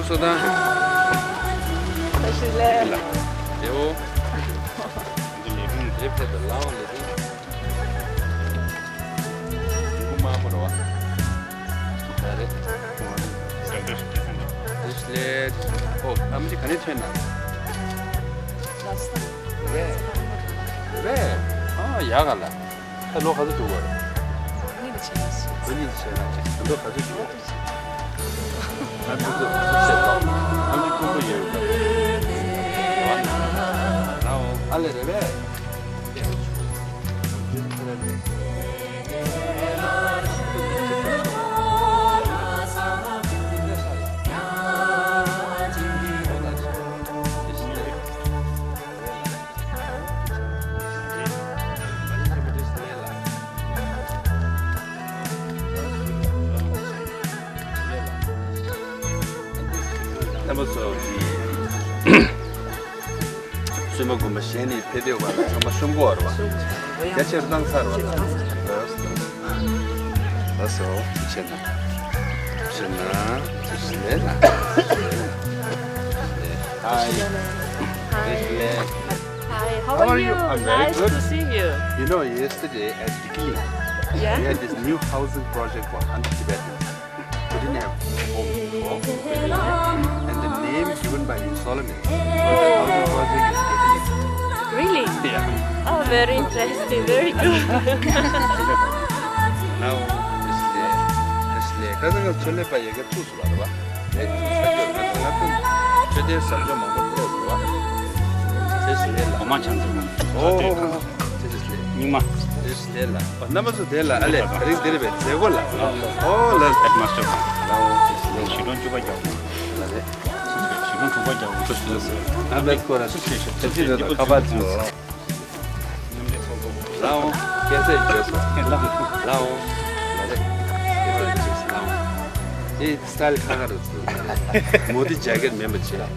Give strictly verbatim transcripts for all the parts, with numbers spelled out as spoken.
སོ་དང་། ད་ཤི་ལེ། ལ། དེའོ། འདི་ལས་ཁུངས་དེ་ཕེབས་པ་ལའོ་ལས་དེ། ཁུ་མ་མོ་རོ་བ། ད་རེད། ཤི་ལེ། ཨོ་ཨམ་ཅི་ག་ནས་ཐོན་ན། རེད། རེད། ཨ་ཡག་ག་ལ། ད་ལོ་ག་ཚོད་འདུག་བ། གཉིས་ཆེན་ལ་སོང་། ད་གཉིས་ཆེན་ལ་ད་ལོ་ག་ཚོད་འདུག་བ། ང་ཚོ་ཚོ་ཚོ་བཤད་དང་ཨ་མི་ཀུན་པོ་ཡོད་པ། ཨ་ལེ་རེད་པས། རྣམ་པ་ཚོ་གི་བཙུན་མ་དགོན་པ་གཞན་ནས་ཕེབས་བསྡད་པ་ལ་ཚང་མ་ཤོམ་གོ་བར་བ། རྒྱ་ཆེར་གནང་ཚར་བ་དང་། ལགས་སོ། ཆེ་ན། ཆེ་ན། ཆེ་ན། Hi. Hi. Hi, how How are are you? you? I'm very Nice good. to see you. You know, yesterday at Tikili, Yeah? we had this new housing project for hundred Tibetans. We didn't have home before. And the name given by His Holiness was the housing project in Tikili. Really? Yeah. Oh, very interesting, very good. Now, this is the, this is the, ཁ་སང་ང་ཚོ་ལས་པ་ཡི་གེ་ཐུག་སོང་བ་རེད་བ། ཨེ་ཐུག་ས་ཆོད་ང་ཚོ་ང་ཚོ་ཆོས་ལྡན་ཟབ་སྦྱོང་མང་པོ་ཕེབས་སོང་བ། ཚེ་ཟི་ལེ་ལ། འོ་མ་ཆང་ཚེ་མ། ཨོ་ཨོ་ཨོ། ཚེ་ཟི་ལེ། སྙིང་མ། ཚེ་ཟི་ལེ་ལ། ཨོ་རྣམ་པ་ཚོ་དེ་ལ་ཨ་ལས་ད་རིང་དེ་རེད་པས་མཛད་སྒོ་ལ། ཨོ་ལ། ཧེཌ་མ་སི་ཊར་པ། ལ་ཨོ་ཚེ་ཟི་ལེ། གཞིས་གྲོང་བཅུ་པ་རྒྱག་དགོས། ལ་རེད། གཞིས་གྲོང་དྲུག་པ་རྒྱག་དགོས། ཨ་མེད་ཁོ་ར་སུ་ཆེ་ཤོས་དེ་ཚོ་ཁ་པར་ཚོ། ལའོ། ཁྱེད་ཚོས་བརྗོད་སོང་། ལའོ། ལ་རེད། ཁྱེད་ཚོས་བརྗོད་སོང་། ལའོ། དེ་སི་ཊའིལ་ཁ་ཁ་རུ་ཚུད། མོ་དི་ཇེ་ཀེཊ་མེད་པ་བྱེད།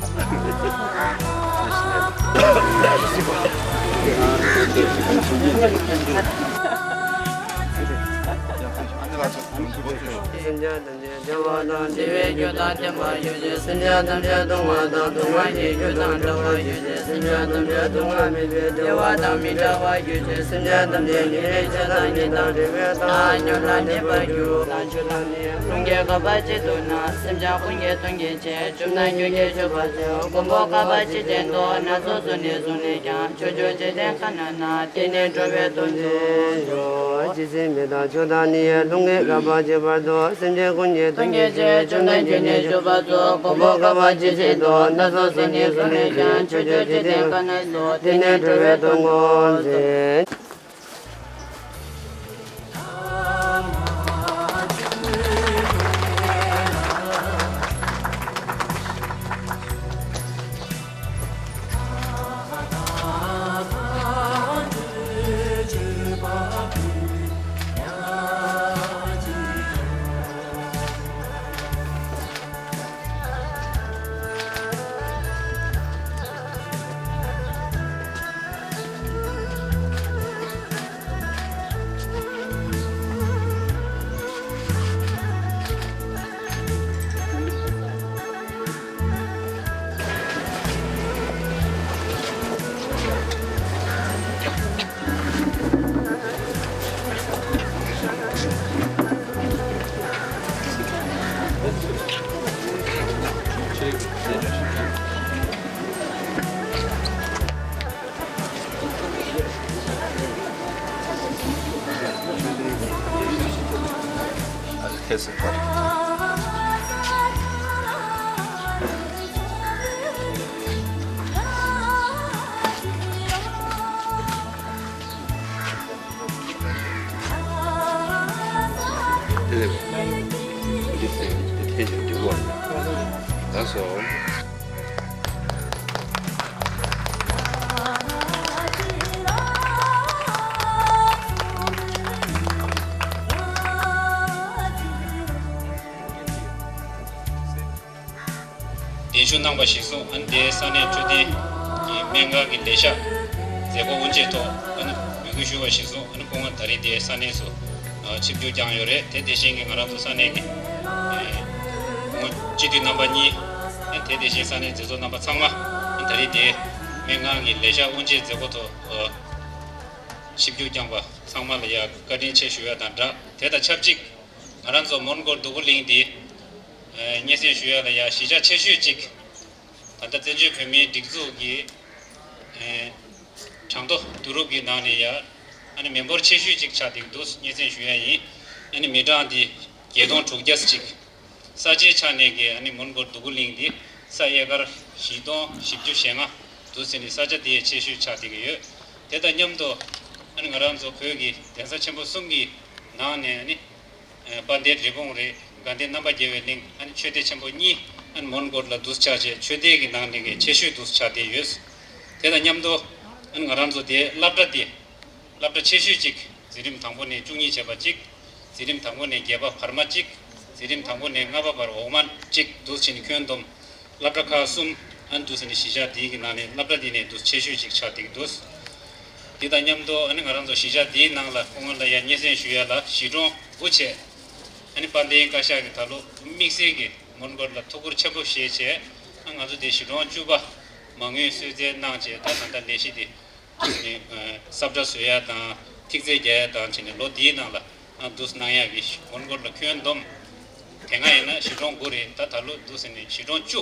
སེམས་ཅན་ཐམས་ཅད་བདེ་བའི་རྒྱུ་དང་བརྟེན་པར་ཤོག་ཅིག་སེམས་ཅན་ཐམས་ཅད་སྡུག་བསྔལ་དང་སྡུག་བསྔལ་གྱི་རྒྱུ་དང་བྲལ་བར་གྱུར་ཅིག་སེམས་ཅན་ཐམས་ཅད་སྡུག་བསྔལ་མེད་པའི་བདེ་བ་དང་མི་འབྲལ་བར་གྱུར་ཅིག་སེམས་ཅན་ཐམས་ཅད་ཉེ་བའི་ཆོས་དང་ཉེ་དང་འབྲེལ་བའི་ཐོག་མྱུར་ལ་གནས་པར་གྱུར། ལ་མཆོད་ལ་ནི་ལྷུན་གྱིས་གབ་པ་ཅི་ཐུབ་ན། སེམས་ཅན་ཀུན་གྱི་དོན་གྱི་ཕྱིར། བཅོམ་ལྡན་ཁྱོད་ཀྱིས་མཆོད་པར་བྱ། མགོན་པོ་གབ་པ་ཇི་བཞིན་དུ། སྣ་ཚོགས་ཚུལ་ནི་བཟུང་ནས་ཀྱང་། ཕྱོགས་བཅུའི་འཇིག་རྟེན་གང་ན་ན། དེ་ནས་འགྲོ་བའི་དོན་མཛད་ཤོག་ཅིག་སེམས་མེད་དང་ཆོས་དང་ནི། ལྷུན་གྱིས་གབ་པ་ཇི་བཞིན་དུ། སེམས་ཅན་ཀུན་གྱི་དོན་གྱི་ཕྱིར། བཅོམ་ལྡན་ཁྱོད་ཀྱིས་མཆོད་པར་མཛོད། མགོན་པོ་གབ་པ་ཇི་བཞིན་དུ། སྣ་ཚོགས་ཚུལ་ནི་བཟུང་ནས་ཀྱང་། ཕྱོགས་བཅུའི་འཇིག་རྟེན་གང་ན་སོང་། དེ་ནས་འགྲོ་བའི་དོན་ཀུན་མཛད། གདན་ཞུ་གནང་བ་གཞིར་བཟུང་། ཨ་ནི་དེའི་ས་གནས་འཕྲོད་བསྟེན་གྱི་སྨན་ཁང་གི་ལས་ཤག་མཛད་སྒོ་དབུ་འབྱེད་ཐོག་ཨ་ནི་འབོད་སྐུལ་ཞུ་བ་གཞིར་བཟུང་། ཨ་ནི་ཁོང་ད་རེས་དེའི་ས་གནས་སུ་ཆིབས་བསྒྱུར་བསྐྱངས་ཡོད་རེད། དེ་དེ་བཞིན་གྱི་ང་རང་ཚོ་ས་གནས་ཀྱི་སྐུ་ངོ་སྤྱི་འཐུས་རྣམ་པ་གཉིས། དེ་དེ་བཞིན་ས་གནས་མཛད་གཙོ་རྣམ་པ་ཚང་མ་ད་རེས་དེ་སྨན་ཁང་གི་ལས་ཤག་དབུ་འབྱེད་མཛད་སྒོ་ཐོག་ཆིབས་བསྒྱུར་བསྐྱངས་པ་ཚང་མ་ལ་ཡང་བཀའ་དྲིན་ཆེ་ཞུ་ཡ་དང་སྦྲགས། དེ་དང་ཆབས་ཅིག་ང་རང་ཚོ་མོན་གྷོ་འདུ་གུ་གླིང་འདི་སྙན་སེང་ཞུ་ཡ་ལ་ཡང་གཞིས་ཆགས་ཆེ་ཤོས་ཅིག་ད་ལྟ་བཙན་བྱོལ་བོད་མིའི་སྒྲིག་འཛུགས་ཀྱི་ཨེ་གྲངས་ཐོ་བསྡུ་རུབ་ཀྱི་ནང་ནས་ཡང་ཨ་ནི་མི་འབོར་ཆེ་ཤོས་ཅིག་ཆགས་བསྡད་འདུག་སྙན་སེང་ཞུ་ཡ་ཡིན། ཨ་ནི་མི་གྲངས་འདི་བརྒྱད་སྟོང་དྲུག་བརྒྱ་ཅིག་ས་ཆའི་ཆ་ནས་ཀྱི་ཨ་ནི་མོན་གྷོ་འདུ་གུ་གླིང་འདི་ས་ཨེ་ཀར་བཞི་སྟོང་བཞི་བཅུ་ཞེ་ལྔ་འདུག་ཟེར་ནས་ས་ཆ་དེ་ཆེ་ཤོས་ཆགས་བསྡད་ཀྱི་ཡོད། དེ་དང་མཉམ་དུ་ཨ་ནི་ང་རང་ཚོ་བོད་ཀྱི་གདན་ས་ཆེན་པོ་གསུམ་གྱི་ནང་ནས་ཨ་ནི་དཔལ་ལྡན་འབྲས་སྤུངས་རེད། དགའ་ལྡན་རྣམ་པར་རྒྱལ་བའི་གླིང་། ཨ་ནི་ཆོས་སྡེ་ཆེན་པོ་གཉིས་ཨ་ནི་མོན་གྷོ་ལ་འདུ་ཆགས་བྱས། ཆོས་སྡེ་གི་ནང་ནས་ཀྱི་ཆེ་ཤོས་འདུ་ཆགས་བསྡད་ཡོད། དེ་དང་མཉམ་དུ་ཨ་ནི་ང་རང་ཚོ་དེ་སློབ་གྲྭ་དེ་སློབ་གྲྭ་ཆེ་ཤོས་གཅིག་འཛིན་རིམ་དང་པོ་ནས་བཅུ་གཉིས་བྱས་པ་གཅིག་འཛིན་རིམ་དང་པོ་ནས་བརྒྱད་པ་བར་མ་གཅིག་འཛིན་རིམ་དང་པོ་ནས་ལྔ་པ་བར་འོག་མ་གཅིག་འདུག་བྱས་ནས་ཁྱོན་བསྡོམས་སློབ་གྲྭ་ཁག་གསུམ་ཨ་ནི་འདུག་ཟེར་ནས་གཞིས་ཆགས་འདིའི་གི་ནང་ནས་སློབ་གྲྭ་འདི་ནས་འདུག་ཆེ་ཤོས་ཅིག་ཆགས་བསྡད་ཀྱི་འདུག་འདི་དང་མཉམ་དུ་ཨ་ནི་ང་རང་ཚོ་གཞིས་ཆགས་འདིའི་ནང་ལ་སྐུ་ངོ་ལ་ཡང་སྙན་སེང་ཞུ་ཡ་ལ་གཞིས་གྲོང་དགུ་བྱས། ཨ་ནི་དཔལ་ལྡན་བཀའ་ཤག་གིས་ད་ལོ་དམིགས་བསལ་གྱི་མོན་གྷོ་ལ་ཐུགས་ཁུར་ཆེན་པོ་བཞེས་བྱས། ཨ་ང་ཚོ་འདི་གཞིས་གྲོང་བཅུ་པ་མ་དངུལ་གསོལ་སྩལ་གནང་བྱས། ད་ད་ལྟ་ལས་གཞི་འདི་ཨ་ནི་ས་བཀྲ་བཟོ་ཡ་དང་ཐིག་ཚད་རྒྱག་ཡ་དང་བྱས་ནས་ལོ་འདིའི་ནང་ལ་ཨ་འདུག་གནང་ཡག་གི་མོན་གྷོ་ལ་ཁྱོན་བསྡོམས་དེ་སྔ་ཡིན་ན་གཞིས་གྲོང་དགུ་རེད། ད་ད་ལོ་འདུག་ཟེར་ནས་གཞིས་གྲོང་བཅུ་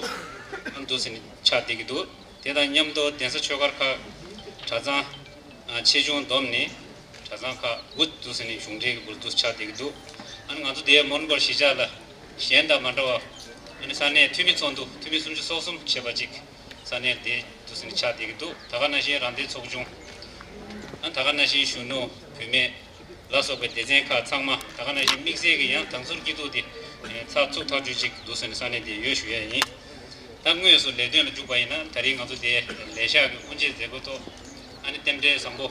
ཨ་འདུག་ཟེར་ནས་ཆགས་བསྡད་ཀྱི་འདུག་དེ་དང་མཉམ་དུ་གདན་ས་ཆོས་སྒར་ཁག་གྲྭ་ཚང་ཨ་ཆེ་ཆུང་བསྡོམས་ནས་གྲྭ་ཚང་ཁག་དགུ་འདུག་ཟེར་ནས་གཞུང་འབྲེལ་གྱི་སྒོར་འདུག་ཆགས་བསྡད་ཀྱི་འདུག་ཨ་ནི་ང་ཚོ་དེ་མོན་གྷོ་གཞིས་ཆགས་ལ་གཞན་དང་མ་འདྲ་བ་ཨ་ནི་ས་གནས་འཐུས་མི་ཚོགས་འདུ་འཐུས་མི་སུམ་ཅུ་སོ་གསུམ་བྱས་པ་ཅིག་ས་གནས་དེ་འདུག་ཟེར་ནས་ཆགས་བསྡད་ཀྱི་འདུག་ད་ག་ནང་བཞིན་རང་བདེན་ཚོགས་ཆུང་ཨ་ད་ག་ནང་བཞིན་གཞོན་ནུ་བུད་མེད་ལ་སོགས་པའི་སྡེ་ཚན་ཁག་ཚང་མ་ད་ག་ནང་བཞིན་དམིགས་བསལ་གྱི་ཡང་དྭངས་གསུམ་སྐྱིད་སྡུག་དེ་ཚགས་ཚུད་ཐག་ཆོད་ཅིག་འདུག་ཟེར་ནས་ས་གནས་དེ་ཡོད་ཞུ་ཡ་ཡིན། ད་དངོས་སུ་ལས་དོན་ལ་འཇུག་པ་ཡིན་ན་ད་རེས་ང་ཚོ་དེ་ལས་ཤག་གི་དབུ་འབྱེད་མཛད་སྒོ་ཐོག་ཨ་ནི་རྟེན་འབྲེལ་བཟང་པོ་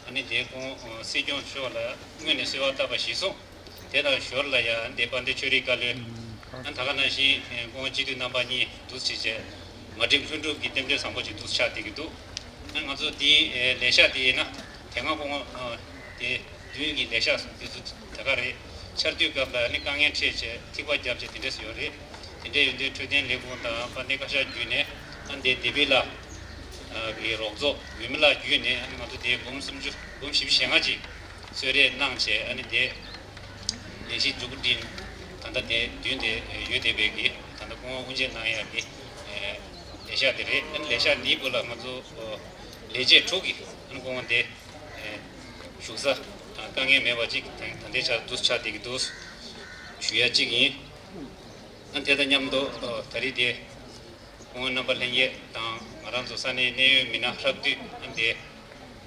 ཨ་ནི་དེ་ཁོང་སྲིད་སྐྱོང་མཆོག་ལ་སྔོན་ནས་གསོལ་བ་བཏབ་པ་གཞིར་བཟུང་དེ་དང་ཞོར་ལ་ཡང་དེ་དཔལ་ལྡན་ཆོས་རིག་བཀའ་བློན་ཨ་ད་ག་ནང་བཞིན་ཁོང་སྤྱི་འཐུས་རྣམ་པ་གཉིས་འདུག་བྱས་བྱས་མ་བསྒྲིགས་ལྷུན་གྲུབ་ཀྱི་རྟེན་འབྲེལ་བཟང་པོ་ཅིག་འདུག་ཆགས་བསྡད་ཀྱི་འདུག་ཨ་ང་ཚོ་དེའི་ལས་ཤག་དེ་ཡིན་ན་དེ་སྔ་ཁོང་དེ་མདུན་གྱི་ལས་ཤག་དེ་ཚོ་དེ་ག་རེད། ཆར་དུས་སྐབས་ལ་ནི་དཀའ་ངལ་འཕྲད་བྱས་ཐིགས་པ་བརྒྱབ་བྱས་དེ་འདྲས་ཡོད་རེད། དེ་འདྲས་ཡོད་དུས་འཕྲོད་བསྟེན་ལས་ཁུངས་དང་དཔལ་ལྡན་བཀའ་ཤག་བརྒྱུད་ནས་ཨ་ནི་དེ་བདེ་སྤེལ་ལགས་ཀྱི་རོགས་ཚོགས་འོས་མི་ལགས་བརྒྱུད་ནས་ཨ་ནི་ང་ཚོ་དེ་འབུམ་སུམ་ཅུ་འབུམ་བཞི་བཅུ་ཞེ་ལྔ་ཅིག་གསོལ་རས་གནང་བྱས་ཨ་ནི་དེ་ལས་གཞི་མཇུག་སྒྲིལ་ད་ལྟ་དེ་མདུན་དེ་ཡོད་བསྡད་པའི་གི་ད་ལྟ་སྐུ་ངོ་དབུ་འབྱེད་གནང་ཡག་གི་ལས་ཤག་དེ་རེད། ཨ་ནི་ལས་ཤག་འདིའི་སྐོར་ལ་ང་ཚོ་ལས་བྱེད་དྲུག་གི་ཨ་ནི་སྐུ་ངོ་དེ་བཞུགས་ས་དཀའ་ངལ་མེད་པ་ཅིག་ད་ལྟའི་ཆར་འདུག་ཆགས་བསྡད་ཀྱི་འདུག་ཞུ་ཡ་གཅིག་ཡིན། ཨ་དེ་དང་མཉམ་དུ་ད་རེས་དེ་སྐུ་ངོ་རྣམ་པ་ལྷན་རྒྱས་དང་ང་རང་ཚོ་ས་གནས་གནད་ཡོད་མི་སྣ་ཧྲག་བསྡུས་ཨ་དེ་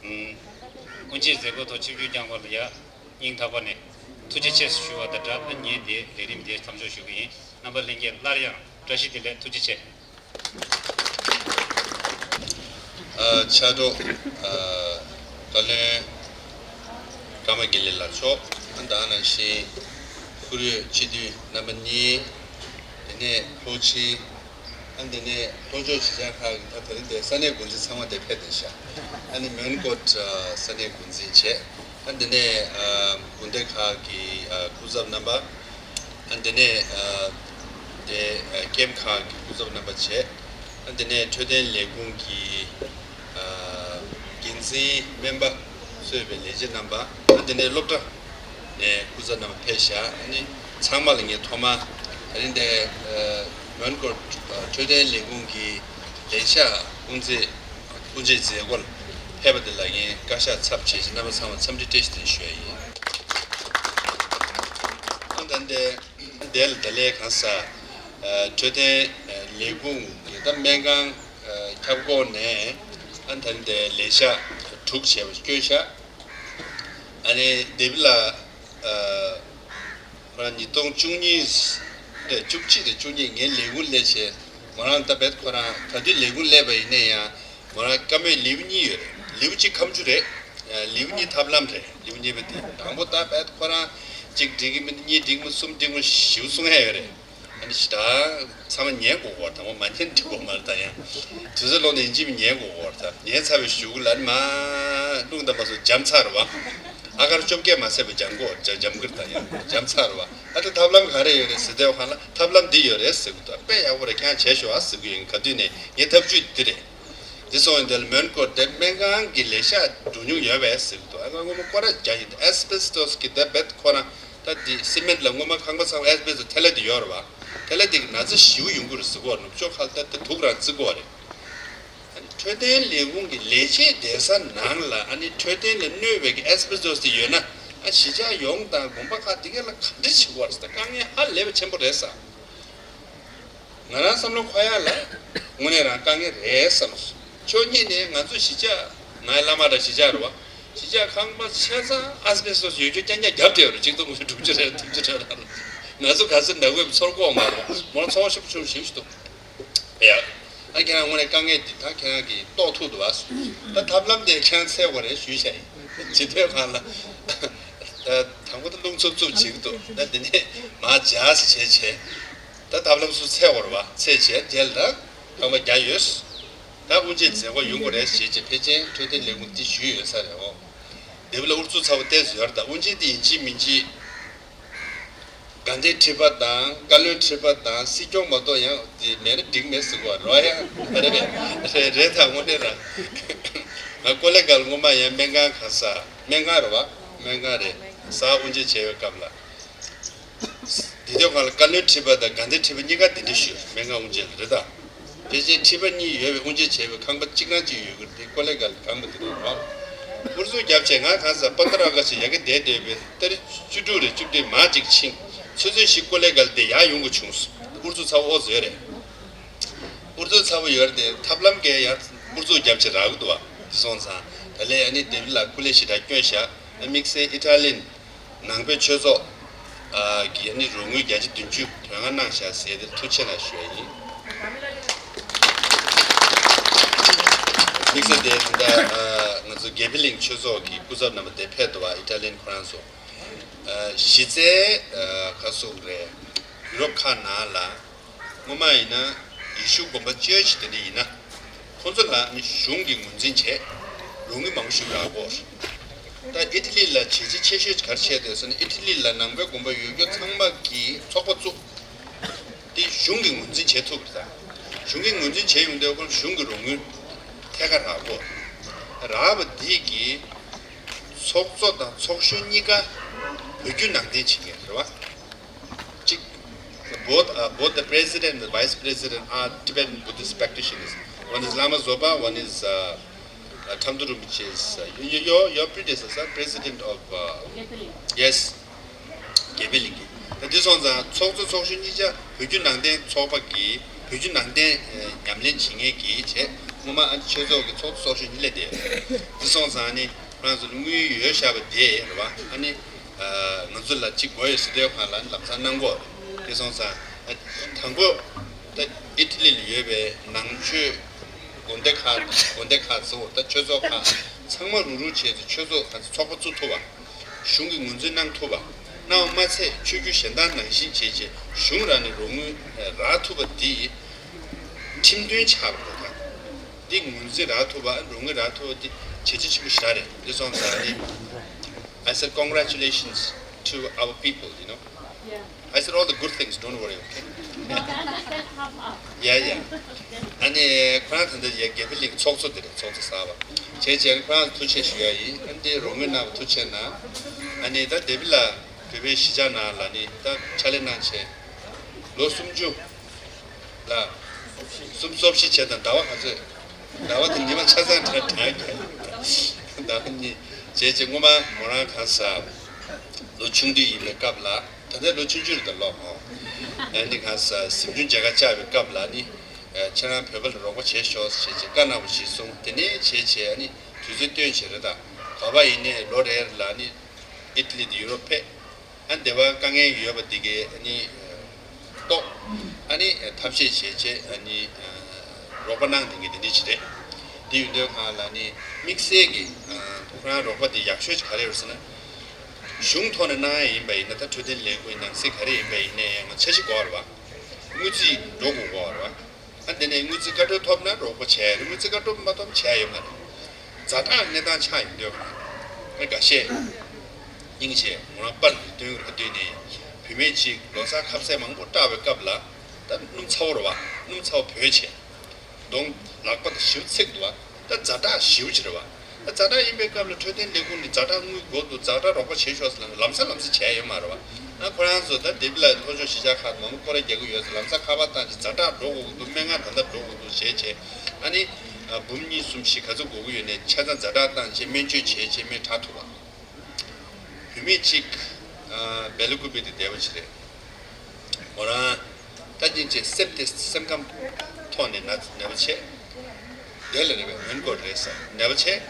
དབུ་འབྱེད་མཛད་སྒོ་ཐོག་ཆིབས་བསྒྱུར་བསྐྱངས་པ་ལ་ཡ་སྙིང་ཐག་པ་ནས་ཐུགས་རྗེ་ཆེ་ཞུ་བ་དང་སྦྲགས་ཨ་ངས་དེ་ལས་རིམ་དེ་མཚམས་འཇོག་ཞུ་གི་ཡིན། རྣམ་པ་ལྷན་རྒྱས་སླར་ཡང་བཀྲ་ཤིས་བདེ་ལེགས། ཐུགས་རྗེ་ཆེ། ཨ་ཕྱག་རོགས་ཨ་བཀའ་བློན་ཀརྨ་དགེ་ལེགས་ལགས་མཆོག་ཨ་ད་ག་ནང་བཞིན་ཁོར་ཡུག་སྤྱི་འཐུས་རྣམ་པ་གཉིས། དེ་ནས་ལྷོ་སྤྱི་ཨ་དེ་ནས་ལྷོ་ཕྱོགས་གཞིས་ཆགས་ཁག་གི་ད་དེ་རིང་དེ་ས་གནས་འགོ་འཛིན་ཚང་མ་དེ་ཕེབས་བསྡད་ཤག་ཨ་ནི་མོན་གྷོ་ས་གནས་འགོ་འཛིན་བྱས། ཨ་དེ་ནས་ཨ་དགོན་སྡེ་ཁག་གི་ཨ་སྐུ་ཚབ་རྣམ་པ། ཨ་དེ་ནས་ཨ་དེ་ཨ་ཀེམ་ཁག་གི་སྐུ་ཚབ་རྣམ་པ་བྱས། ཨ་དེ་ནས་འཕྲོད་བསྟེན་ལས་ཁུངས་ཀྱི་ཨ་འགན་འཛིན་སྨན་པ་གཙོས་པའི་ལས་བྱེད་རྣམ་པ། ཨ་དེ་ནས་སློབ་གྲྭ་ནས་སྐུ་ཚབ་རྣམ་པ་ཕེབས་ཤག་ཨ་ནི་ཚང་མ་ལ་ངས་ཐོག་མར་ད་རིང་འདི་ཨ་མོན་གྷོ་འཕྲོད་བསྟེན་ལས་ཁུངས་ཀྱི་ལས་ཤག་དབུ་འབྱེད་དབུ་འབྱེད་མཛད་སྒོ་ལ་ཕེབས་པ་དེ་ལ་ངས་བཀའ་ཤག་ཚབ་བྱས་ཤིང་རྣམ་པ་ཚང་མར་འཚམས་འདྲི་བཀྲ་ཤིས་བདེ་ལེགས་ཞུ་ཡ་ཡིན། ཨ་ད་འདི་དེ་ལ་ད་ལན་གང་ཟག་ཨ་འཕྲོད་བསྟེན་ཨ་ལས་ཁུངས་ཀྱི་ད་སྨན་ཁང་ཨ་ཁྱབ་ཁོངས་ནས་ཨ་ད་ལན་དེ་ལས་ཤག་དྲུག་བྱས་པ་བསྐྱོན་ཤག་ཨ་ནི་དེ་བི་ལ་ཨ་རང་ཉིས་སྟོང་བཅུ་གཉིས་རེད། བཅུ་གཅིག་རེད། བཅུ་གཉིས་ངའི་ལས་ཁུངས་སླེབས་བྱས་མོ་རང་ད་བེད་ཁོ་རང་ག་དུས་ལས་ཁུངས་སླེབས་པ་ཡིན་ན་ཡང་མོ་རང་བཀའ་མོལ་ལེའུ་གཉིས་ཡོད་རེད། ལེའུ་གཅིག་ཁ་མཆུ་རེད། ལེའུ་གཉིས་ཐབས་ལམ་རེད། ལེའུ་གཉིས་པ་དེ་དང་པོ་ད་བེད་ཁོ་རང་གཅིག་འགྲིག་གི་མི་འདུག་གཉིས་འགྲིག་མི་འདུག་གསུམ་འགྲིག་མི་འདུག་ཞེ་པོ་གསུང་ཡ་ཡོད་རེད། ཨ་ནི་ཞེ་དྲག་ཚང་མ་ཉན་དགོས་ཀྱི་ཡོད་རེད། དང་པོ་མ་ཉན་འགྲིག་གི་མ་རེད་ད། ཡང་དུས་ཚོད་ལོག་ནས་ཡིན་གཅིག་མིན་གཅིག་ཉན་དགོས་ཀྱི་ཡོད་རེད་ད། ཉན་ཚར་བའི་གཞུག་གུ་ལ་ཨ་ནི་མར་རླུང་དང་མ་སོགས་འཇམ་ཚར་བ། ཨ་གར་བཅོ་བརྒྱད་མ་ཟད་པ་འཇམ་གོ་འཇམ་གྱི་རེད་ད། ཡང་འཇམ་ཚར་བ། ཨ་ད་ཐབས་ལམ་ག་རེ་ཡོད་རེད་ཟེར་དུས་ཁ་ལ་ཐབས་ལམ་འདི་ཡོད་རེད་ཟེར་གི་འདུག་དཔེ་ཡག་པོ་རེད། ཁྱེད་རང་བྱས་ཤོག་ཨ་ཟེར་གི་ཡོད། ག་དུས་ནས་ངའི་ཐབས་ཇུས་འདི་རེད། འདི་སོང་ཡོང་དུས་མོན་གྷོ་དེ་སྨན་ཁང་གི་ལས་ཤག་འགྲོ་མྱོང་ཡོད་པས་ཟེར་གི་འདུག་ཨ་ང་སྔོན་མ་སྐོར་ར་རྒྱག་ཡིན། ཨེ་སི་བེ་སི་ཏོ་སི་གི་ད་བེད་ཁོ་ན་ད་འདི་སི་མེན་ལ་སྔོན་མ་ཁང་པ་ཚང་མ་ཨེ་སི་བེ་སི་ཏོ་སི་ཐལ་ལེ་དེ་ཡོད་རེད་བ། ཐལ་ལེ་དེ་གི་ན་ཚ་ཞེ་པོ་ཡོང་གི་རེད་ཟེར་གོ། ནུབ་ཕྱོགས་ཁ་ལ་ད་ད་དུག་རང་བརྩི་གོ་རེད། ཨ་ནི་འཕྲོད་བསྟེན་ལས་ཁུངས་ཀྱི་ལས་བྱེད་བསྡད་ས་ནང་ལ་ཨ་ནི་འཕྲོད་བསྟེན་ལ་གནོད་པའི་གི་ཨེ་སི་བེ་སི་ཏོ་སི་དེ་ཡོད་ན་ཨ་གཞིས་ཆགས་ཡོངས་དང་དགོན་པ་ཁག་དེ་ག་ལ་ག་འདྲ་བྱེད་དགོས་རེད་ཟེར། དཀའ་ངལ་ཧ་ལས་པ་ཆེན་པོ་རེད་ཟེར། ང་རང་བསམ་བློ་འཁོར་ཡག་ལ་དངོས་གནས་རང་དཀའ་ངལ་རེད་བསམ་སོང་། ཕྱོགས་གཉིས་ནས་ང་ཚོ་གཞིས་ཆགས་ང་བླ་མ་ར་གཞིས་ཆགས་རེད་བ། གཞིས་ཆགས་ཁང་པ་ཆ་ཚང་ཨེ་སི་བེ་སི་ཏོ་སི་ཡོད་རྒྱུ་རྐྱང་རྐྱང་བརྒྱབ་བསྡད་ཡོད་རེད། གཅིག་སྟོང་དགུ་བརྒྱ་དྲུག་ཅུ་རེ་དྲུག་ཅུ་རེ་རེ་ལ་ང་ཚོ་ག་ཚོད་ནག་པོའི་ཚོར་གོ་མ་རེད། མོ་ཚོར་ཞིབ་ཆུང་ཞིབ་ཞིག་འདུག་ཡ། ཨ་ཁྱེད་རང་དངོས་གནས་དཀའ་ངལ་འདི་ད་ཁྱེད་རང་གིས་རྟོགས་ཐུབ་འདུག་བ། ད་ཐབས་ལམ་དེ་ཁྱེད་རང་འཚོལ་དགོས་རེད་ཞུས་བྱས་ཡིན། ཇི་ལྟར་གང་ལ་ད་དང་པོ་ད་རླུང་འཚུབ་འཚུབ་བྱེད་ཀྱི་འདུག་ད་འདི་ནས་མར་ཇ་ཟེར་བྱས་བྱས། ད་ཐབས་ལམ་སུ་འཚོལ་དགོས་རེད་བ། འཚོལ་བྱས་རྗེས་ལ་ད་རྐང་པ་བརྒྱབ་ཡོད། ད་དབུ་འབྱེད་མཛད་སྒོ་ཡོང་དགོས་རེད་ཞེས་བྱས་ཕལ་ཆེར་འཕྲོད་བསྟེན་ལས་ཁུངས་འདི་ཞུས་ཡོད་ས་རེད། འོ། འདི་པ་ལ་ཨུ་ཚུགས་ཚ་པོ་ཏོག་ཙམ་ཡོད་རེད། ད་དབུ་འབྱེད་འདི་ཡིན་གཅིག་མིན་གཅིག་དགའ་ལྡན་ཁྲི་པ་དང་བཀའ་བློན་ཁྲི་པ་དང་སྲིད་སྐྱོང་མ་གཏོགས་ཡང་དེ་མེད་ན་འགྲིག་མེད་ཟེར་གོ་རོ་ཡ་རེད་པས། རེད་རེད། ད་དངོས་གནས་རང་ང་ཀོ་ལེ་གལ་སྔོན་མ་ཡང་སྨན་ཁང་ག་ས་སྨན་ཁང་རེད་བ། སྨན་ཁང་རེད། ས་དབུ་འབྱེད་བྱས་པའི་སྐབས་ལ་འདི་དུས་སྒང་ལ་བཀའ་བློན་ཁྲི་པ་དང་དགའ་ལྡན་ཁྲི་པ་གཉིས་ཀ་འདི་འདྲ་ཞུས་སྨན་ཁང་དབུ་འབྱེད་ལ་རེད་ད། ཕལ་ཆེར་ཁྲི་པ་གཉིས་ཡོད་པའི་དབུ་འབྱེད་བྱས་པའི་ཁང་པ་གཅིག་རང་གཅིག་ཡོད་ཀྱི་རེད། དེ་ཀོ་ལེ་གལ་ཁང་པ་དེ་རེད་བ། ཨུ་ཚུགས་བརྒྱབ་བྱས་ང་གང་ཟེར་པ་ཏ་ར་ཀ་ཞིག་ཡ་གི་བསྡད་བསྡད་པའི་ཏ་རིག་བཅུ་དྲུག་རེད། བཅུ་བདུན་མ་གཅིག་ཕྱིན་ཚོད་ཚོད་ཞིག་ཀོ་ལེ་གལ་དེ་ཡར་ཡོང་དགོས་བྱུང་སོང་། ཨུ་ཚུགས་ཚ་པོ་ཨོ་ཟེར་རེད། ཨུ་ཚུགས་ཚ་པོ་ཡོད་རེད་དེ་ཐབས་ལམ་གས་ཡང་ཨུ་ཚུགས་བརྒྱབ་བྱས་རག་གི་འདུག་བ། དེ་སོང་ཙང་ད་ལས་ཨ་ནི་དེབ་ལ་སྐུ་ལས་ཞེ་དྲག་བསྐྱོན་བཞག་དམིགས་བསལ་ཨི་ཊ་ལིན་ནང་པའི་ཆོས་ཚོགས་ཀྱི་ཨ་ནི་རོགས་དངུལ་བརྒྱ་ཆ་བདུན་ཅུ་དོན་ལྔ་གནང་བཞག་ཟེར་དེ་ཐུགས་རྗེ་ཆེ་གནང་ཞུ་ཡ་ཡིན། དམིགས་བསལ་དེ་ད་ལྟ་ང་ཚོ་དགེ་འཕེལ་གླིང་ཆོས་ཚོགས་ཀྱི་སྐུ་ཚབ་རྣམ་པ་དེ་ཕེབས་འདུག་བ། ཨི་ཊ་ལིན་ཁོ་རང་ཚོ་གཞི་རྩའི་ཁ་སོགས་རེད། ཡུ་རོབ་ཁག་ནང་ལ། སྔོན་མ་ཡིན་ན་ཡེ་ཤུ་དགོན་པ་ཅར་ཆི་དེ་འདྲ་ཡིན་ན། ཁོང་ཚོ་ལ་ནི་གཞུང་གིས་ངོས་འཛིན་བྱས། རོགས་དངུལ་མང་པོ་ཞིག་རག་གོ། ད་ཨི་ཊ་ལི་ལ་བྱས་རྗེས་ཆེ་ཤོས་ག་རེ་བྱས་འདུག་ཟེར་ན་ཨི་ཊ་ལི་ལ་ནང་པའི་དགོན་པ་ཡོད་རྒྱུ་ཚང་མ་གིས་ཚོགས་པ་བཙུགས། དེ་གཞུང་གིས་ངོས་འཛིན་བྱེད་ཐུབ་རེད་ད། གཞུང་གིས་ངོས་འཛིན་བྱས་ཡོང་དུས་ཁོང་གཞུང་གི་རོགས་དངུལ་ཐད་ཀར་རག་གོ། རག་པ་འདི་གིས་ཚོགས་གཙོ་དང་ཚོགས་གཞོན་གཉིས་ཀ་བོད་བརྒྱུད་ནང་བསྟན་བྱེད་མཁན་རེད་བ། གཅིག both, uh, both the president and the vice president are Tibetan Buddhist practitioners. One is Lama Zopa, one is uh, uh, Thamdu Rinpoche. Is, uh, your, your, your predecessor, president of. Uh, yes, དགེ་འཕེལ་གླིང་གི། ད་འདི་སོང་ཙང་ཚོགས་གཙོ་ཚོགས་གཞོན་གཉིས་ཆ་བོད་བརྒྱུད་ནང་བསྟན་ཚོགས་པ་གི་བོད་བརྒྱུད་ནང་བསྟན་ཉམས་ལེན་བྱེད་མཁན་གྱི་བྱས་སྔོན་མ་ཨ་ནི་ཆོས་ཚོགས་ཀྱི་ཚོགས་གཙོ་ཚོགས་གཞོན་གཉིས་ལས་དེ། འདི་སོང་ཙང་ཨ་ནི་ཁོ་རང་ཚོ་ལ་དངུལ་ཡོད་བཞག་པ་དེ་རེད་བ། ཨ་ནི། ང་ཚོ་ལ་གཅིག་དགོས་ཡོད་ཟེར་དུས་ཁོང་ལ་ལམ་སང་གནང་གོ། དེ་སོང་ཙང་དང་པོ་ད་ཨི་ཊ་ལི་ལ་ཡོད་པའི་ནང་ཆོས་དགོན་སྡེ་ཁག་དགོན་སྡེ་ཁག་ཚོ་ད་ཆོས་ཚོགས་ཁག་ཚང་མ་རུག་རུག་བྱས་ཏེ་ཆོས་ཚོགས་ཁག་ཚོགས་པ་བཙུགས་ཐུབ་པ། གཞུང་གིས་ངོས་འཛིན་གནང་ཐུབ་པ་གནང་བ་མ་ཚད་ཆོས་བརྒྱུད་གཞན་དག་ནང་བཞིན་བྱས་རྗེས་གཞུང་རང་ནས་རོགས་དངུལ་རག་ཐུབ་པ་འདི་ཁྲིམས་མཐུན་ཆགས་པ་རེད་ད། འདི་ངོས་འཛིན་རག་ཐུབ་པ་རོགས་དངུལ་རག་ཐུབ་པ་འདི་བྱས་རྗེས་ཆེན་པོ་ཞེ་དྲག་རེད། འདི་སོང་ཙང་ནི། I said congratulations to our people, you know. Yeah. I said all the good things, don't worry, okay? No, that, that, that half up. Yeah, yeah. ཨ་ནི་ཁོ་རང་ད་ལྟ་ཡ་དགེ་འཕེལ་གླིང་ཚོགས་གཙོ་དེ་རེད། ཚོགས་གཙོ་གསར་པ། བྱས་རྗེས་ཁོ་རང་ཐུགས་རྗེ་ཆེ་ཞུ་ཡ་ཡིན། ཨ་ནི་རོགས་དངུལ་གནང་བ་ཐུགས་རྗེ་ཆེ་གནང་། ཨ་ནི་ད་དེ་བི་ལ་བོད་པའི་གཞིས་ཆགས་ནང་ལ་ནི་ད་ཕྱག་ལས་གནང་བྱས་ལོ་སུམ་ཅུ་ལ་སུམ་ཅུ་སོ་བཞི་བྱས་དང་ཟླ་བ་ག་ཚོད། ཟླ་བ་དེ་ཉི་མ་ཆ་ཚང་གྲངས་གྲངས་ཀྱི་ཟླ་བ་གཉིས་བྱས་རྗེས་སྔོན་མ་མོ་རང་གང་ཟག་ལོ་ཆུང་དུས་ཡིན་པའི་སྐབས་ལ་ད་ལྟ་ལོ་ཆུང་ཆུང་རེད་ད་ལོ་ཧོ། ཨ་ནི་གང་ཟག་གཟིམ་ཆུང་མཇལ་ཁ་བཅར་བའི་སྐབས་ལ་ནི་ཁྱེད་རང་བོད་པ་ལ་རོགས་པ་བྱས་ཤོག་ཟེར་བྱས་བཀའ་གནང་བ་ཞིག་གསུངས། དེ་ནས་བྱས་བྱས་ཨ་ནི་དུས་ཚོད་བཏོན་བྱས་རེད་ད། ག་པར་ཡིན་ནའི་ལོ་རེ་ལ་ནི་ཨི་ཊ་ལི་དང་ཡུ་རོབ་ཕེབས། ཨ་འདི་པར་དཀའ་ངལ་ཡོད་པ་འདི་གའི་ཨ་ནི་རྟོགས། ཨ་ནི་ཐབས་ཤེས་བྱས་བྱས་ཨ་ནི་རོགས་པ་གནང་བསྡད་མཁན་དེ་འདྲ་ཅིག་རེད། དེ་ཡིན་དུས་ཁོང་ལ་ནི་དམིགས་བསལ་གྱི་ཁོ་རང་རོགས་པ་དེ་ཡག་ཤོས་ཅིག་ག་རེ་ཡོད་ཟེར་ན། གཞུང་ཐོག་ནས་གནང་ཡ་ཡིན་པ་ཡིན་ན་ད་འཕྲོད་བསྟེན་ལས་ཁུངས་ནང་སྲིད་ག་རེ་ཡིན་པ་ཡིན་ནའི་ཡང་འཆར་གཞི་དགོས་རེད་བ། དངུལ་རྩིས་འགྲོ་དགོས་དགོས་རེད་བ། ཨ་དེ་ནས་དངུལ་རྩིས་བཀའ་འཁྲོལ་ཐོབ་ན་རོགས་པ་བྱས། དངུལ་རྩིས་བཀའ་འཁྲོལ་མ་ཐོབ་ན་བྱས་ཡོད་མ་རེད། ཛ་དྲག་གནས་སྟངས་ཆགས་ཡོང་དུས་ཨ་འགའ་ཤས་སྙིང་རྗེ་ངོ་རང་པར་འདི་སྟོན་གི་རེད་བ། དེ་ནས་བོད་ བུད་མེད་ཅིག་ལོ་གསར་ཁ་ཟས་མང་པོ་སྐྲག་པའི་སྐབས་ལ་ད་སྣུམ་ཚ་བོ་རེད་བ། སྣུམ་ཚ་བོ་བོད་བྱས། གདོང་ལག་པ་དང་ཞིབ་ཚིག་འདུག་བ། ད་ཛ་དྲག་ཞིབ་ཅིག་རེད་བ། ད་ཛ་དྲག་ཡིན་པའི་སྐབས་ལ་འཕྲོད་བསྟེན་ལས་ཁུངས་ནས་ཛ་དྲག་དངུལ་དགོས་འདུག་ཛ་དྲག་རོགས་པ་བྱེད་ཤོག་ཟེར་ལ་ལམ་སང་ལམ་སང་བྱས་ཡོད་མ་རེད་བ། ཨ་ཁོ་རང་ཚོ་ད་དེབ་ལ་ལྷོ་ཕྱོགས་གཞིས་ཆགས་ཁག་མང་པོ་སྐོར་ར་རྒྱག་གི་ཡོད་ཟེར། ལམ་སང་ཁ་པར་བཏང་ཅིག་ཛ་དྲག་འགྲོ་དགོས་ཀྱི་འདུག་སྨན་ཁང་ད་ལྟ་འགྲོ་དགོས་འདུག་བྱས་བྱས། ཨ་ནི་འབུམ་གཉིས་གསུམ་བཞི་ག་ཚོད་དགོས་ཀྱི་ཡོད་ནས་ཆ་ཚང་ཛ་དྲག་བཏང་བྱས་སྨན་བཅོས་བྱས་བྱས་སྨན་དྲག་ཐུབ་པ། བུད་མེད་ཅིག་སྦེ་ལ་ཀུ་པེ་དེ་བསྡད་པ་ཅིག་རེད། མོ་རང་ད་སྙིང་རྗེ་སེམས་དེ་སེམས་ཁམས་ཐོག་ནས་ན་ནད་པ་བྱས། དེ་ལ་རེ་བའི་འོན་སྐོར་རེད་ས་ནད་པ་བྱས།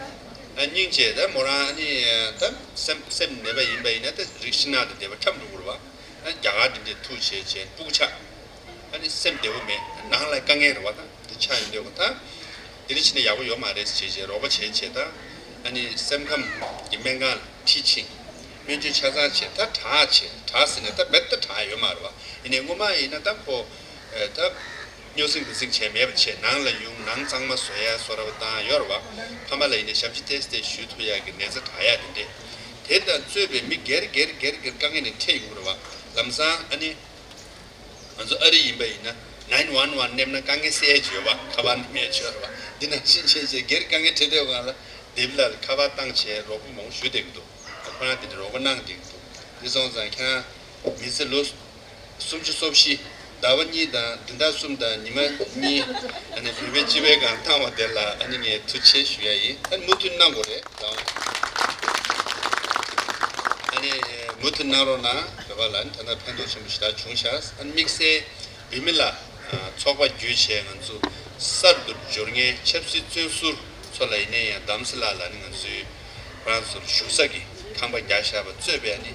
ཨ་སྙིང་རྗེ་ད་མོ་རང་ནི་ད་སེམས་སེམས་ནད་པ་ཡིན་པ་ཡིན་ན་ད་རིགས་ཤི་ན་ད་བསྡད་པ་ཁྲམ་འགྲོ་དགོས་རེད་བ། ཨ་རྒྱ་གར་འདི་འདྲའི་ཐུག་བྱས་བྱས་སྤུ་གུ་ཆགས། ཨ་ནི་སེམས་བདེ་བོ་མེད། ནང་ལ་དཀའ་ངལ་རེད་བ། ད་འདི་ཆགས་ཡིན་འདོད་གོ་ད། འདི་འདྲ་བྱས་ན་ཡག་པོ་ཡོད་མ་རེད་ཟེར་བྱས་བྱས་རོགས་པ་བྱས་བྱས་ད། ཨ་ནི་སེམས་ཁམས་ཀྱི་སྨན་ཁང་ལ་ཁྲིད་ཕྱིན། སྨན་བཅོས་ཆ་ཚང་བྱས་ད་དྲག་བྱས་དྲག་ཟེར་ནས་ད་རྦད་དེ་དྲག་ཡོད་མ་རེད་བ། ཡིན་ནའི་སྔོན་མ་ཡིན་ན་ད་ཁོ་ད་སྨྱོ་སེམས་འདུ་སེམས་བྱས་མེད་པ་བྱས། ནང་ལ་ཡོང་ནང་གཙང་མ་བཟོ་ཡ་བཟོ་ར་བ་བཏང་ཡོད་རེད་བ། ཕ་མ་ལ་ཡིན་ནའི་ཞབས་ཕྱི་ཏོག་ཙམ་ཞུ་ཐུབ་ཡ་གི་ནད་རྩ་དྲག་ཡ་དེ་འདྲས། དེ་དང་གཙོས་པའི་མི་སྒེར་སྒེར་སྒེར་སྒེར་དཀའ་ངལ་ནས་འཕྲད་ཡོང་གི་རེད་བ། ལམ་སང་ཨ་ནི། ང་ཚོ་ཨ་རི་ཡིན་པ་ཡིན་ན་nine one one་སླེབས་ན་དཀའ་ངལ་སེལ་ཡ་ཅིག་ཡོད་པ། ཁ་པར་ནས་མེད་ཆོག་རེད་བ། འདི་ནང་བཞིན་བྱས་བྱས་སྒེར་དཀའ་ངལ་འཕྲད་དུས་སྒང་ལ་དེབ་ལ་ཁ་པར་བཏང་བྱས་རོགས་པ་མང་པོ་ཞུ་བསྡད་ཀྱི་འདུག་ཁོ་རང་དེ་འདྲ་རོགས་པ་གནང་བསྡད་ཀྱི་འདུག་དེ་སོང་ཙང་ཁྱེད་རང་མི་ཚེ་ལོ་སུམ་ཅུ་སོ་བཞི་ཟླ་བ་གཉིས་དང་བདུན་ཕྲག་གསུམ་དང་ཉི་མ་གཉིས་ཨ་ནི་བོད་པའི་སྤྱི་པའི་སྒང་བཏང་བ་དེ་ལ་ཨ་ནི་ངས་ཐུགས་རྗེ་ཆེ་ཞུ་ཡ་ཡིན། ཨ་ནི་མུ་མཐུད་གནང་དགོས་རེད། ཨ་ནི་མུ་མཐུད་གནང་རོགས་གནང་། བོད་པ་ལ་ནི་ད་ལྟ་ཕན་ཐོགས་ཆེན་པོ་ཞེ་དྲག་བྱུང་ཤག་ཨ་ནི་དམིགས་བསལ་བུད་མེད་ལ་ཚོགས་པ་བརྒྱུད་བྱས་ང་ཚོ་གསར་དུ་འབྱོར་མཁན་ཆབ་སྲིད་བཙོན་ཟུར་ཚོ་ལ་ཡིན་ནའི་ཡང་དམ་སྲི་ལགས་ལ་ནི་ང་ཚོའི་ཁོ་རང་ཚོར་བཞུགས་ས་གི་ཁང་པ་རྒྱག་བཞག་པ་གཙོས་པའི་ནི་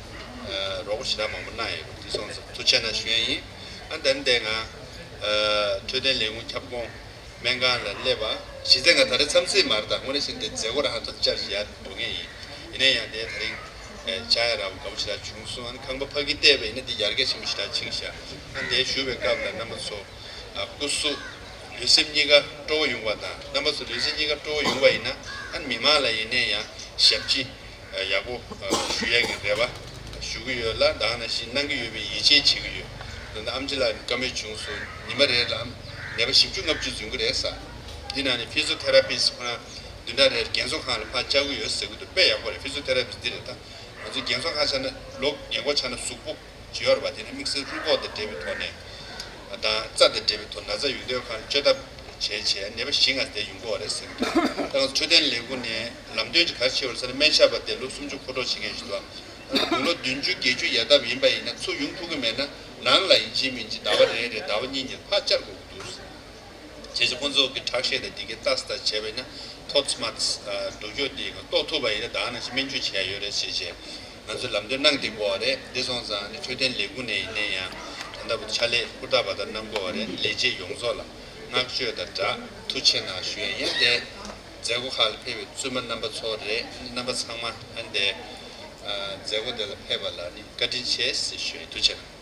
རོགས་པ་ཞེ་དྲག་མང་པོ་གནང་ཡོད། དེ་སོང་ཙང་ཐུགས་རྗེ་གནང་ཞུ་ཡ་ཡིན། ཨ་ནི་ད་ནི་དེ་ང་འཕྲོད་བསྟེན་ལས་ཁུངས་ཁྱབ་ཁོངས་སྨན་ཁང་ལ་སླེབས་པ། གཞི་རྩའི་ང་ད་རེས་མཚམས་ཚིགས་མ་རེད། ད་དངོས་གནས་བྱས་ན་དེ་མཛད་སྒོ་རང་ཐོག་བཅར་ཡ་འགྲོ་མཁན་ཡིན། ཡིན་ན་ཡང་དེ་ད་རིང་བཅར་ཡ་རག་པ་དགའ་པོ་ཞེ་དྲག་བྱུང་སོང་། ཨ་ནི་ཁང་པ་ཕ་གི་བལྟས་པ་ཡིན་ན་དེ་ཡར་རྒྱས་ཆེན་པོ་ཞེ་དྲག་ཕྱིན་ཤག་ཨ་ནི་དེ་བཞུགས་པའི་སྐབས་ལ་རྣམ་པ་ཚོ་སྐུ་གཟུགས་ལུས་སེམས་གཉིས་ཀ་སྤྲོ་བོ་ཡོང་བ་དང་། རྣམ་པ་ཚོ་ལུས་སེམས་གཉིས་ཀ་སྤྲོ་བོ་ཡོང་བ་ཡིན་ན་ཨ་ནི་མི་མང་ལ་ཡིན་ན་ཡང་ཞབས་ཕྱི་ཡག་པོ་ཞུ་ཡ་གི་རེ་བ་ཞུ་གི་ཡོད་ལ། ད་ག་ནང་བཞིན་གནང་གི་ཡོད་པའི་ཡིད་ཆེས་བྱེད་ཀྱི་ཡོད། ད་ལྟ་ཨམ་ཆི་ལགས་ནས་བཀའ་མོལ་བྱུང་སོང་། ཉི་མ་རེ་ལ་ནད་པ་བཞི་བཅུ་ལྔ་བཅུ་འཛིན་གྱི་རེད་ཟེར། འདི་ནང་ནས་ཕི་ཟི་ཡོ་ཐེ་ར་པིས་ཁོ་རང་བདུན་ཕྲག་རེར་རྒན་གསོ་ཁང་ལ་ཕར་བཅར་གྱི་ཡོད་ཟེར་གྱི་འདུག་དཔེ་ཡག་པོ་རེད། ཕི་ཟི་ཡོ་ཐེ་ར་པིས་འདི་རེད། ད་ང་ཚོ་རྒན་གསོ་ཁང་ཆ་ན་ལོ་ཉེ་འཁོར་ཆ་ན་གཟུགས་པོ་ཅི་ཡོད་རེད་པ། དེ་ནི་དམིགས་བསལ་རུས་ཁོག་དང་འབྲེལ་བའི་ཐོག་ནས། ད་རྩ་དང་འབྲེལ་བའི་ཐོག་ན་ཚ་ཡོང་དུས་ཁ་ལ་བཅོས་ཐབས་བྱས་བྱས་ནད་པ་ཞི་ང་ཚོ་དེ་ཡོང་གི་ཡོད་རེད་ཟེར་གྱི་འདུག་ད་ང་ཚོ་འཕྲོད་བསྟེན་ལས་ཁུངས་ནས་ལམ་སྟོན་ཅིག་ག་རེ་བྱས་པ་རེད་ཟེར་ན། སྨན་ཞབས་པ་དེ་ལོ་སུམ་ཅུ་འཁོར་གྲངས་བྱེད་མཁན་ཞིག་འདུག་དགུང་ལོ་བདུན་ཅུ་བརྒྱད་ཅུ་ཡར་ལྡབ་ཡིན་པ་ཡིན་ན་ཚུར་ཡོང་ཐུབ་ཀྱི་མེད་ན་ནང་ལ་ཡིན་གཅིག་མིན་གཅིག་ཟླ་བ་རེ་རེ་ཟླ་བ་གཉིས་གཉིས་ཕར་བཅར་དགོས་ཀྱི་འདུག་བྱས་ཙང་ཁོང་ཚོ་གི་ཁྲག་ཤེད་དང་དེ་གའི་ལྟ་ས་བྱས་པ་ཡིན་ན་ཐོག་མཚམས་མ་འགྲོ་སྐྱོད་དེ་གཏོགས་ཐུབ་པ་ཡིན་ན་ད་ག་ནང་བཞིན་སྨན་བཅོས་བྱས་ཡོད་རེད་ཟེར་བྱས། ང་ཚོས་ལམ་སྟོན་གནང་བསྡད་ཀྱི་ཡོད་རེད། འདི་སོང་ཙང་ནི་འཕྲོད་བསྟེན་ལས་ཁུངས་ནས་ཡིན་ན་ཡང་ད་ལྟ་བར་དུ་ཕྱག་ལས་ཧུར་ཐག་པ་ལྟར་གནང་གི་ཡོད་རེད། ལས་བྱེད་ཡོངས་རྫོགས་ལ་བསྔགས་བརྗོད་དང་སྦྲགས་ཐུགས་རྗེ་ཆེ་གནང་ཞུ་ཡ་ཡིན། དེ་མཛད་སྒོ་ཁག་ལ་ཕེབས་པའི་བཙུན་མ་རྣམ་པ་ཚོ་རེད། རྣམ་པ་ཚང་མ་ཨ་ནི་དེ་མཛད་སྒོ་དེ་ལ་ཕེབས་པ་ལ་ནི་བཀའ་དྲིན་ཆེ་ཟེར་ཞུ་ཡ་ཡིན། ཐུགས་རྗེ་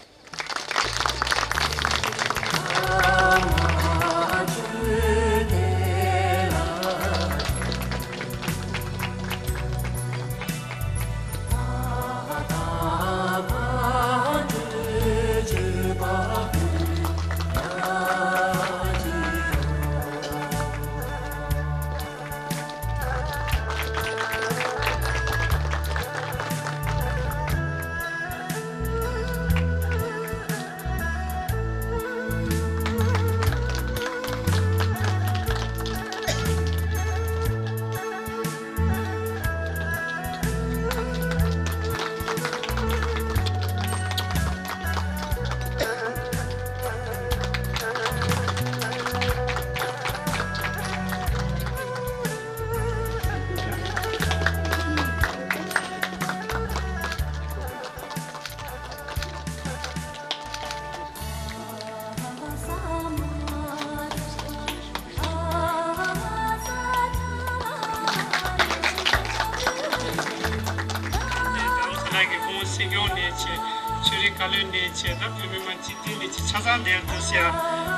གནང་། ཁོང་སྲིད་སྐྱོང་ནས་བྱས། ཆོས་རིག་བཀའ་བློན་ནས་བྱས། ད་བོད་མི་མང་སྤྱི་འཐུས་ནས་བྱས། ཆ་ཚང་དེར་འདུག་ཟེར།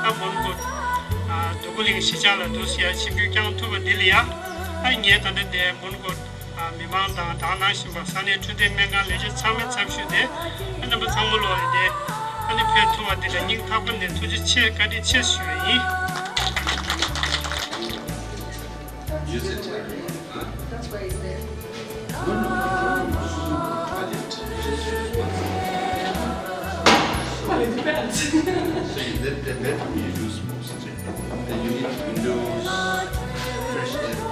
ཨ་མོན་གྷོ། ཨ་འདུ་ཁུ་གླིང་གཞིས་ཆགས་ལ་འདུག་ཟེར། ཆིབས་བསྒྱུར་བསྐྱངས་ཐུབ་པ་འདི་ལ་ཡ། ཨ་ངས་ད་ལྟ་དེ་མོན་གྷོ། ཨ། མི་མང་དང་དག་སྣང་བཞིན་པ་ས་གནས་འཕྲོད་བསྟེན་སྨན་ཁང་ལས་བྱེད་ཚང་མའི་ཚབ་ཞུས་ཏེ་རྣམ་པ་ཚང་མ་ལོ་ཡིན་ཏེ་ཨ་ནི་ཕེབས་ཐུབ་པ་འདི་ལ་སྙིང་ཐག་པ་ནས་ཐུགས་རྗེ་ཆེ་བཀའ་དྲིན་ཆེ་ཞུ་བ་ཡིན། Use it everywhere, huh? That's why it's there. No, no, no, no, no, no, no. Cut it. Just use one. But it depends. So you, that, that, that one you use mostly. Then you need windows, fresh air.